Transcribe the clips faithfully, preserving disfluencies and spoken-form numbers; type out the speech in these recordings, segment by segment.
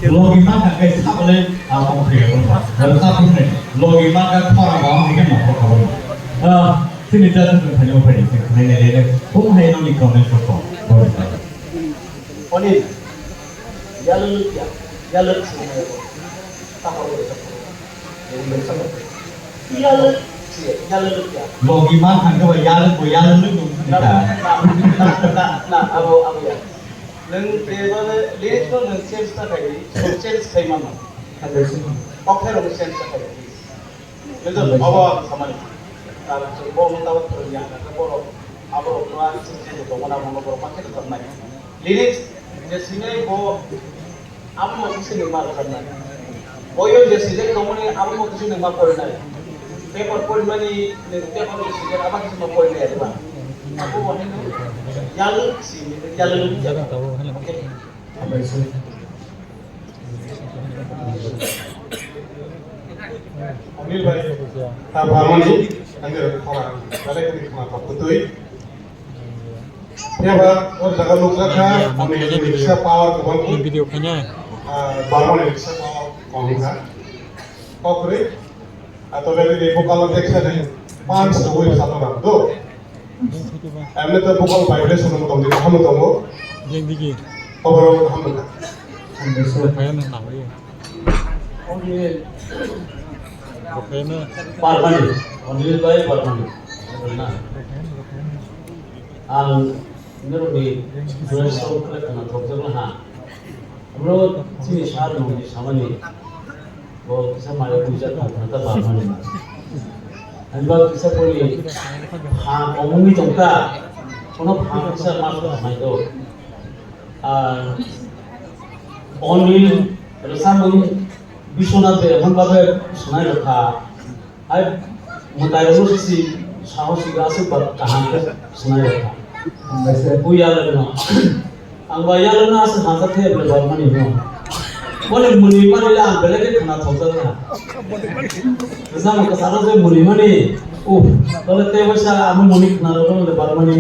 Logi mangkha khe sabole, ah, tong phai rw kha. Aro sa phai rw kha. Logi mangkha khora ba ang khe ma khora ba. Ah, sini jat sini thani o phai sini nai nai nai. Kung hai no ni comment ko ko. Oni, yalo lukya, yalo sini. Ta ho. Yalo, yalo lukya. Logi mangkha khe ba yalo ko yalo luk no. Na, na, na, na, abo, abo ya. Nung table list no nung change ta khai, so change khai mano. Understood. Kok khai rok change ta khai, please. Nung to abo ang samani. Tar so bo mo tawo thor yang ka boro. Abo rok no ang change to mo na mo boro ma khai to nai. Lyrics je sinai bo amo mo kisi nung ma kharnai. Boyo je sijak tongmani abo mo kisi nung ma porinai. Paper porimani nung paper je sijak abo kisi ma porinai eba. Abo mo hino yaluk si yaluk. Okay. Anil bhai, ta bhamani, anil khora, tale kani khama kaputui. Phiya ba o jaga nukjakha, ani riksa power kwbang khe. Video khaina. Ah, Barmani riksa power kong kha. Kokri, ato beri de bokal deksa de, panch soi sato ram do. Emne to bokal vibration no tong di, hamu tongo. Jeng digi. Overall hamu ta. Kaya na nawi. Kaya na. Barmani, Anil bhai Barmani. Na. Ang norokni dress code khlai khna thokjak laha. Abo chini sir nokni samani bo kisa maya puisa thok khna ta Barmani. Ani ba kisa poni pha komungni tongta, kono pha kisa ma thok mai do. Ah, Anil rwchapmung Biswanath de emon babe sunai rokha. Hai mwtai rok si sahos si aswk ba kaham khe sunai rokha. Hambai se. Bu yalwk no. Ang ba yalwk no aswk hamjak khe bwlai ba mani no. Boni mwnwi mani le ang belai khe khna thokjak kha. Rwchapmung kwcharo je mwnwi mani. Uff, tole tei waisa ano mwnwi khna rok le bar mani.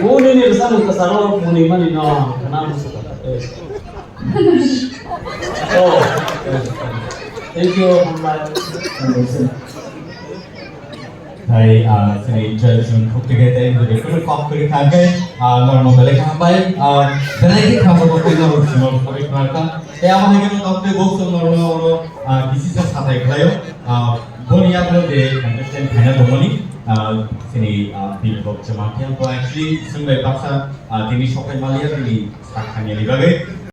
Bu nini rwchapmung kwcharo mwnwi mani no khna muchung kha. Oh, thank you, hambai. Hai, ah, sini judge chwng khuk tike tei jodi kunu kok kuri kha khe, ah, norno belai kha hambai, ah, belai khe kha bo tei norno simo kori kha kha. Tei abo hai khe no tei bo chwng norno oro, ah, kisi sa satai khlaio, ah, boni yago de contestant khaina tongmani, ah, sini, ah, bini kok chama khe bo actually chwng bai baksa, ah, tini sokai maliya tini sak thangya ni bagwi.